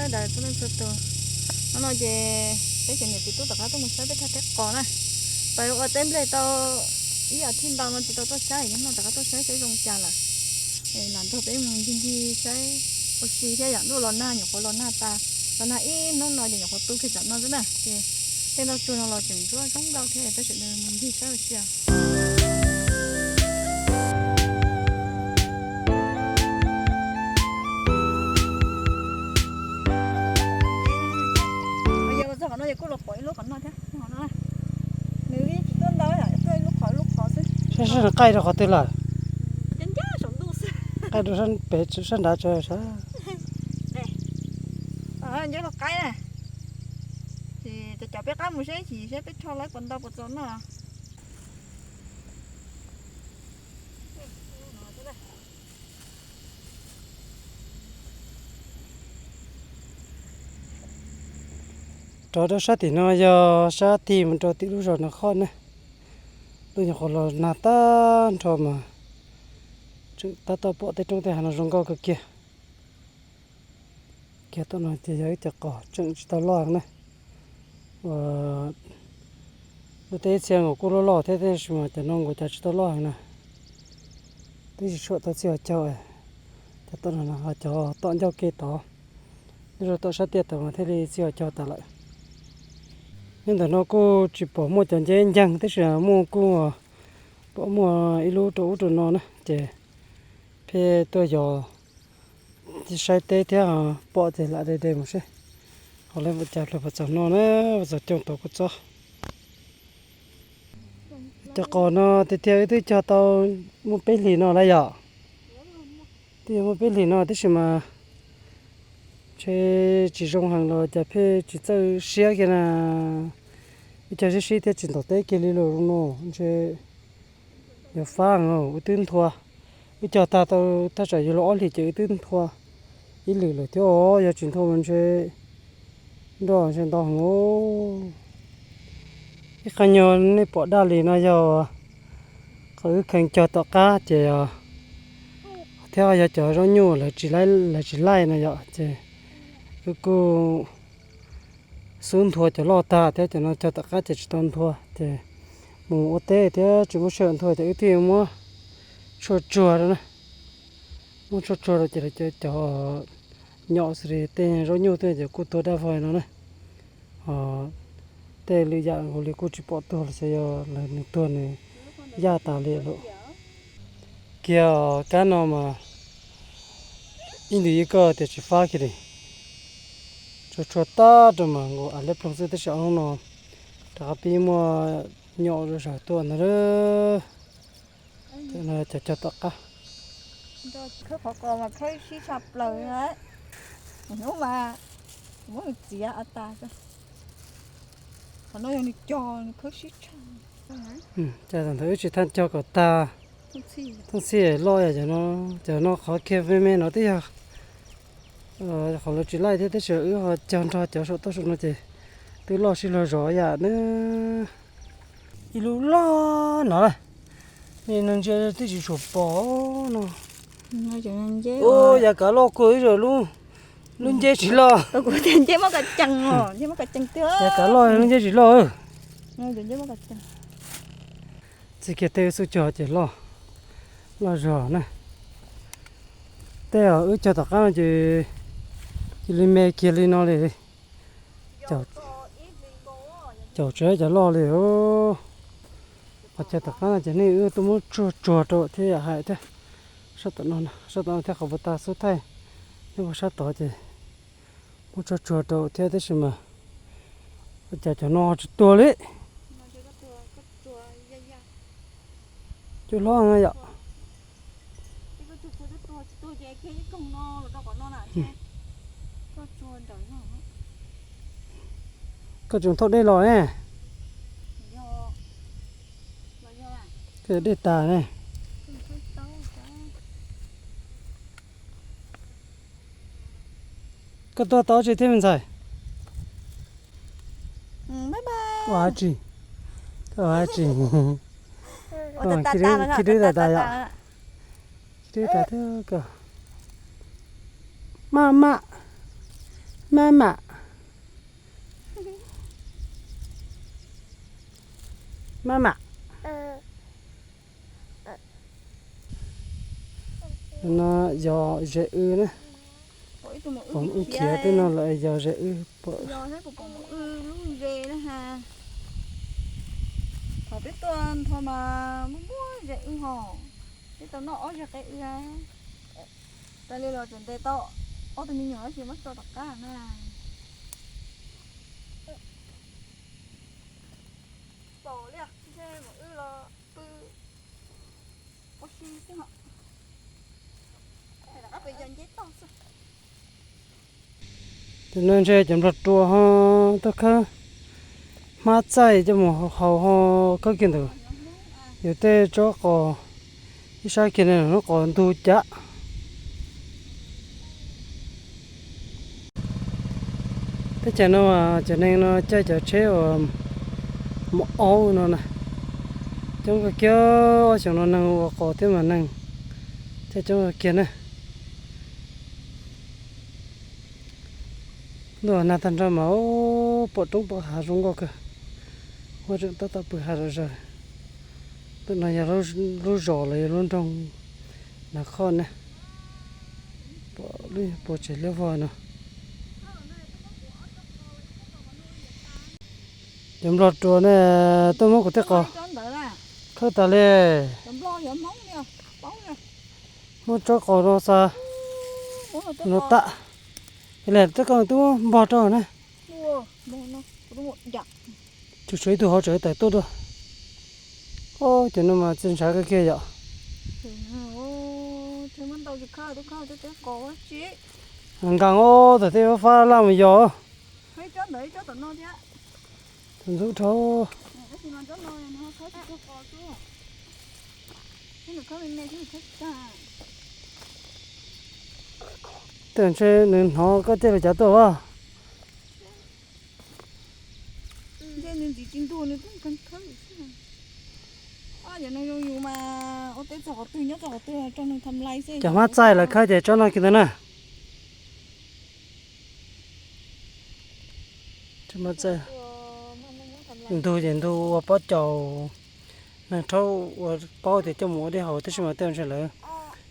Sawv daws txhua leej txhua tus, hnub no ces peb cov niam txiv tub rov qab tuaj mus saib peb thaj teb qos na. Pais ua teb nplej tau ib as thiv ntau no tsis tau tuaj saib, hnub no rov qab tuaj saib saib zoo cas lawm. Lam nrog peb mus ncig ncig saib ua si thiab yom, ntuj los nag nyuam qhuav los nag tas, los nag ib hnub no ces nyuam qhuav tu kiag tsam no xwb na ces tej ntau tsuag no los tseem ntsuab zoo nkauj thiab, peb sawv daws mus ncig saib ua si. Yog los txog qhov no ces kuj los pom ib lub qhov no thiab, nws tsis tuaj ntau, tuaj ib lub qhov ib lub qhov xwb. Saib seb nws qaij rau qhov twg lawm. Qaij rau sab pem sab nrad tso sav. Nyob los qaib na. Ces cov peb qab mus seb chim seb peb rho lawv puas ntau puas txaus noj. Rov rau sab tim no yog sab tig mus rau tim lub zos no qhov na. Lub nyuam qhuav los nag tag nrho mas tseem tab tom pom tej roob tej hav no zoo nkauj kawg kiag. Kiag tom no ces yog ib co qos tseem tsis tau loj heev na. Ua lub teb txhia nkaus kuj loj loj thiab tab sis mas cov no nkaus cas tsis tau loj heev na. Twb tsis tshua tau txhij hauv caug. Cov tom no ho cov tom ncauj ke tod, nyob rau tom sab tiaj tod mas thiaj li txhij hauv caug tas lawm. Nyob ntawm no kuj tsis pom muaj cov nceb nceeg tab sis muaj kuj pom muaj ib lub rau ub rau no na ces pheej tuaj yos saib teb thiab pom ces lam de de mus seb ho lawv puas cas, lawv puas txaus noj na, puas txaus coj tau kuj txob. Cov qos no tiag tiag wb twb cog tau muaj peb hlis no lawm yom. Twb yog muaj peb hlis no tab sis mas ntshe tsis zoo heev los cas pheej tsis txawj siab kiag na. Wb cog siab sib thiab tsis ntaus teb kiag li los zoo no ntshe yuav fab heev, wb twb nthua. Wb cog tag tau thaj tsam yuav luag ob hlis ces wb twb nthua ib lwm lawm thiab os, yog tsis nthua mas ntshe nroj ntshe ntau heev. Ib qho nyuag nej pom daj li no yog qhov wb kheev cog tom qab ces thiab yog cov zaub nyuj lawv tsis laij no yom ces wb kuj xub nthua cov loj tag thiab cov no cog tom qab ces tsis tau nthua ces mus ua teb thiab tsis muaj sij hawm nthua ces wb thiaj muab tshuaj tsuag rau na. Muab tshuaj tsuag rau ces lawv cov nyom xws li tej zaub nyuj tej ces kuj tuag daj vog no na. Ho tej lwm yam nkaus li kuj tsis pom tuag los xyov yog lawv nws tuag nws yaj tas li lawm. Kiag kab no mas ib ntus ib koj tias tsis fab kiag li. Tshuaj tshuaj tag rau mas nkaus av liab ploog xwb tab sis ob hnub no rov qab pib muaj nyom zom zaws tuaj ntag. Cov cog tom qab. Khawb qhov ko mas khawb sib tshaj plaws. Hnub mas muab nws txiav tas. Qhov no yog nws cog nws khawb sib tshaj. Cas thaum ntawd wb tsis tau cog kom tag. Thooj txhij loj yom, cov no qhov kiag me me no twb yog qhov lawv tsis laij thiab tab sis wb ho cog nrog cov saum toj saum no ces twb loj sib luag zos yam na. Ib lub loj no lawm, nej no ntsia twb tsis tshua pom no. Ua yav kav loj kawg ib zaug lub nceb tsis loj. Yav kav loj lub nceb tsis loj. Txij kiag tej wb xub cog ces loj, loj zog na. Tej wb cog tom qab no ces cia li me kiag li no li. Caum tsev cov loj li. Qhov chaw tom qab no ces nej wb tuaj muab tsuag tsuag rau thiab yam hais thiab. Sab tom no, sab tom no thiab qhov puas tag xub thaij, nej ua sab tod ces muab tsuag tsuag rau thiab tab sis mas ua cas cov no tsis tuag li. Cua hlob yom. Koj tseem thauj dej los ne. Koj dej tas ne. Koj tuaj tau tsi thiab me ntxhais? Ua tsi, ua tsi. Khib dwb tas tas yom. Khib dwb tas thiab koj. Maj mam, Mama. Mama. No yog zes wb na. Pom wb khiav tej no lawm yog zes wb. Pom lub zes na ha. Thaum peb tuaj ntho mas muaj muaj zes wb hos. Peb tau noj ob zes qe wb. Tas li los tseem ntes tau ob tug me nyuam tab sis muab tso tom qab na. Pom li, ntshe mam wb los pw ua si xwb hos. Rov qab pem yog nceb toj xwb. Tam no ntshe cov nplog rua ho tuaj khawb hmab txaij coj mus haus ho khawb kiag ntawm yus tej tsob qos ib sab kiag no, lub qos ntug cav. Teb chaws no mas cov neeg no caij cov tsheb uas mus aub no na, coob kawg kiag. Ob xyoos no neeg ua qos thiab mas neeg caij coob kawg kiag na. Ntuj nag tag nrho mas pom roob pom hav zoo nkauj kawg. Huab tseem tab tom pw hav zom zaws. Ntawm no yog lub zos los yog lub nroog Nas Khoj ne. Pom lub puas tsev liab vog no. Cov nplog rua ne, tuaj muab kuv tej qos khawb tas li. Muab tsob qos no xa no tam. Yog li tej qos twb muab npog rau na. Tsuas tshuav ib tug hauv tsev tawm tuaj dua. Cov no mas txiv ntshav kawg kiag yom. Nqees ob tawm tej fab laj mus yos. Tus ntxub dhau. Tej ntshe nws hnov koj tej los cav tuaj as. Cov hmab txaij lawv khawb ces tsob no kiag ntawd na. Ntug ces ntug ua pob caus, neeg rhaub ua paub tias coj mus ua dej haus, tab sis mas tej ntshe lawv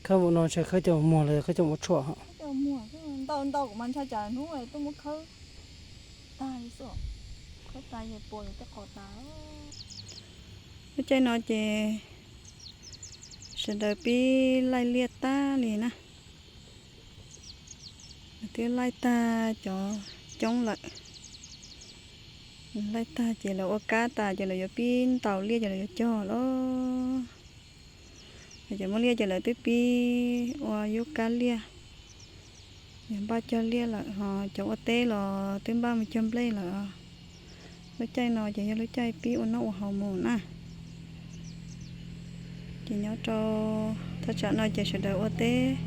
khawb mus no ntshe khawb coj mus muag los yog khawb coj mus ua tshuaj. Lub caij no ces sawv daws pib laij liaj tag li na. Twb laij tag cov coob lawm. Laij tag ces lawv ua kab tas ces lawv yuav pib ntaus liaj ces lawv yuav cog lawm. Ces muaj liaj ces lawv twb pib ua yub kab liaj, yog npaj cog liaj lawm, ho cov ua teb los twb npaj mus cog nplej lawm. Lub caij no ces yog lub caij pib ua noj ua haus mus na. Ces nyob rau thaj tsam no ces sawv daws ua teb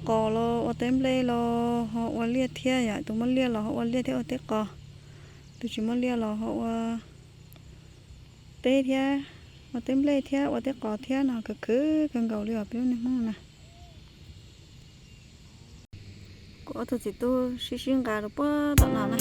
qos los ua teb nplej los ho ua liaj thiab yom. Tus muaj liaj los ho ua liaj thiab ua teb qos, tus tsis muaj liaj los ho ua teb thiab, ua teb nplej thiab ua teb qos thiab no, khwv khwv kawg nkaus li os peb lub neej Hmoob na. Kuv ob tug txiv tub sib sib nqa rau puag tom no na.